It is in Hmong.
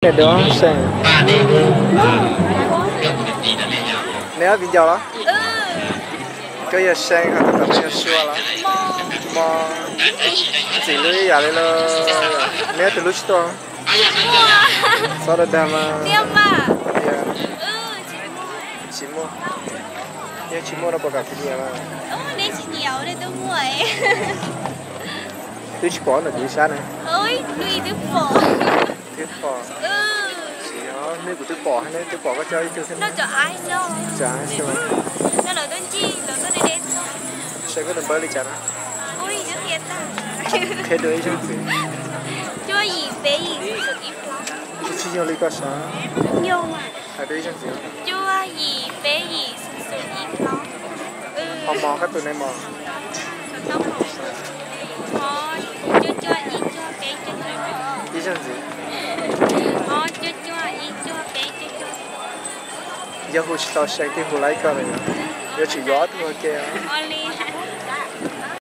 Neb ob viv ncaus los? Koj yog See ho tus tom no yog Sua los? Mos, ntxim hlub ib yam li los. Neb ob tug hlub tsis tuaj? Txhob dag dag mas. Tsis muaj. Yog tsis muaj no puas kam kuv nyiam mas? Twb tsis pom ntawm kuv ib sab na. Twb pom. Hnub kuv twb pom, twb pom koj coj ib tug thiab. Saib koj tus npawb li cas na? Qhia dua ib zaug ntxiv. Tsis yog li koj sav. Hais dua ib zaug ntxiv. Ho mos koj tus ne mos. Ib zaug ntxiv. Yog hu tsis tau See twb hu laib koj lawm, yuav tsum yuav ob tug ua ke.